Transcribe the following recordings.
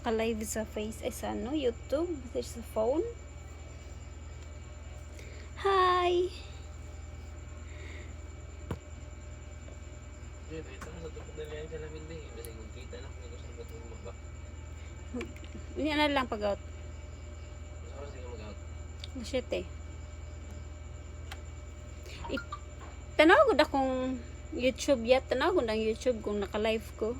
Maka-live sa face ay sa ano, YouTube, sa phone. Hi. Hindi, ito na sa tukod na sa lamin din. Basta kung kita na kung gusto ba itong ba. Hindi na lang pag out. Mas oras ka mag-out. Shit eh. Tanaw gud akong YouTube yat. Tanaw gud ang YouTube kung naka-live ko.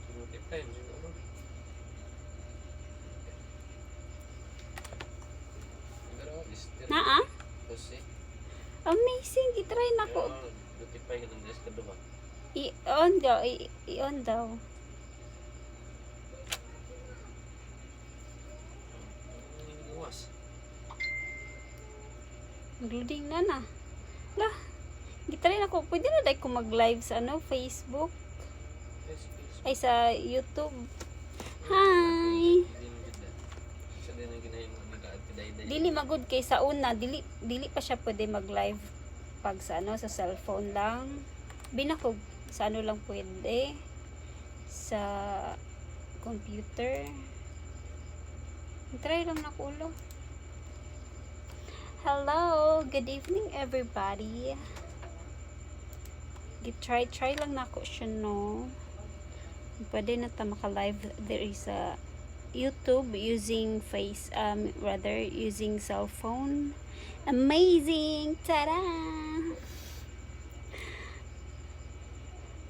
Siguro time siguro. Pero, is Naa? Kasi, Amazing. Gitry na ko. Notify ka ng desk ka ba? I-on daw. I-on daw. Iwas. Including na na. La. Gitry na ko. Pwede na dahil ko mag-live sa ano, Facebook. Yes, yes. Ay, sa YouTube. Hi! Hindi mo ganda. Sa din ang ginahin mo nag-aad. Dili magud kay sa una, dili dili pa siya pwede mag-live pag sa ano, sa cellphone lang. Binakog sa ano lang pwede, sa computer. Try lang na kulo. Hello, good evening, everybody. Gi-try try lang nako siya, no. Pwede na ta maka-live there is a YouTube using face, rather using cell phone. Amazing! Tada!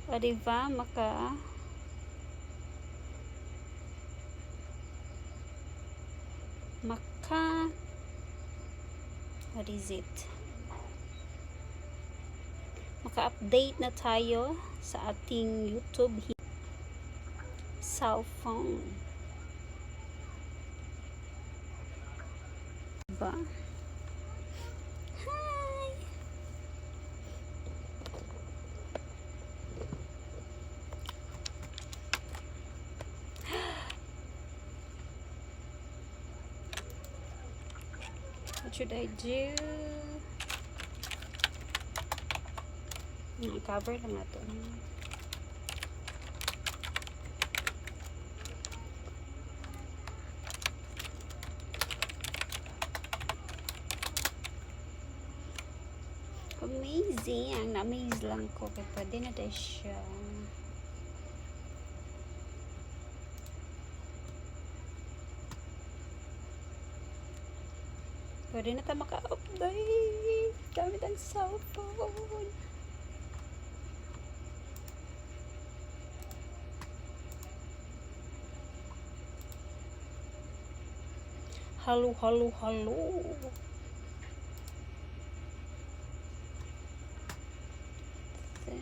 O diba, maka what is it? Maka-update na tayo sa ating YouTube cell phone. Ba? Hi! What should I do? Cover lang nato. Amazing! Na-amaze lang ko. Kaya pwede na tayo siya. Pwede na tayo maka-update gamit ang cellphone. Hello, hello, hello. Then,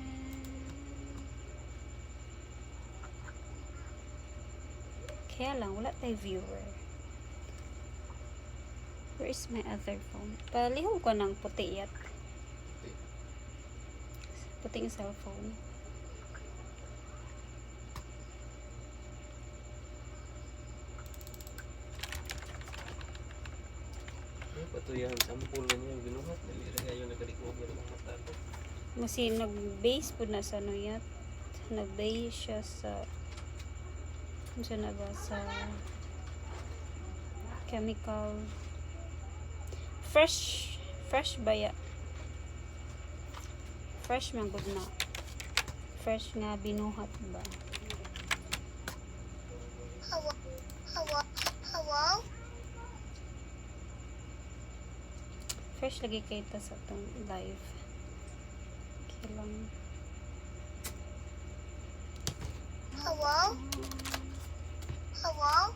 kaya lang, wala tayo viewer. Where is my other phone? Palihog ko ng puti yat. Puting cellphone. Ay, patuyahan sampol na niya ginuhat. Dali ra kayo nag-recover ang mata ko. Kasi nag-base po na sa ano yat. Nag-base siya sa ano na ba, sa chemical. Fresh fresh ba ya? Fresh man gud na. Fresh nga binuhat ba? Hello? Hello? Hello? Fresh lagi kay ta sa tong live. Okay lang. Hello? Hello?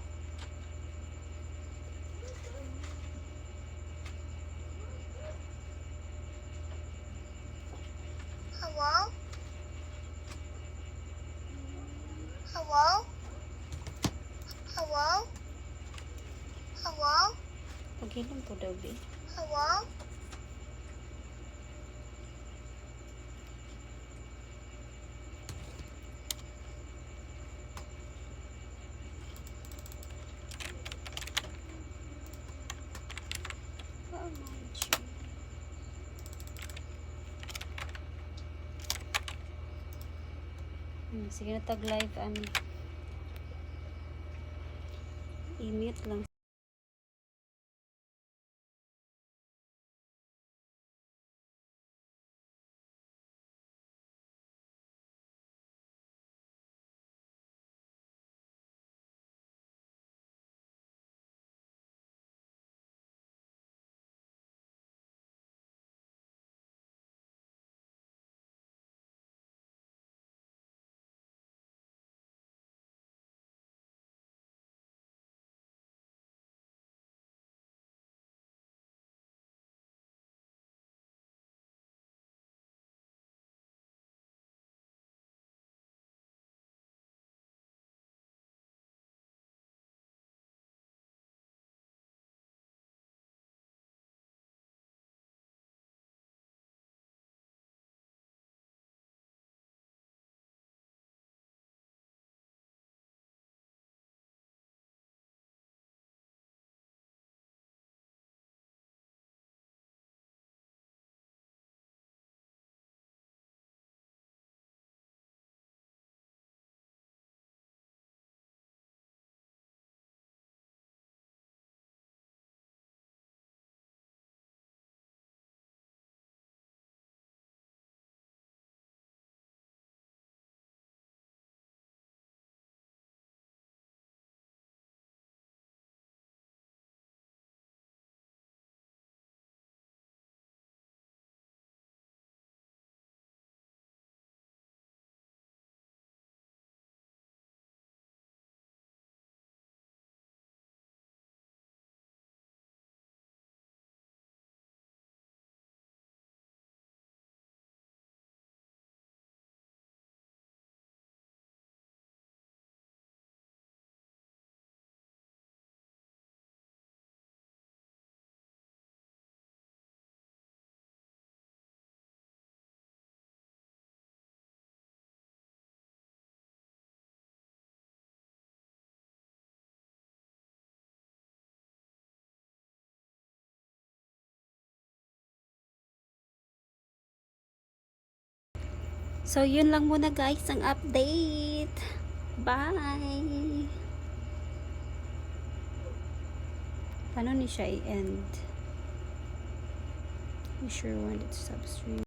Hello? Hello? Hello? Hello? Paghilom po daw, be. Hello? Oh my G. Sige na tag live ani. I-mute lang. So, yun lang muna, guys, ang update. Bye! Paano ni siya i-end? You sure wanted to stop stream?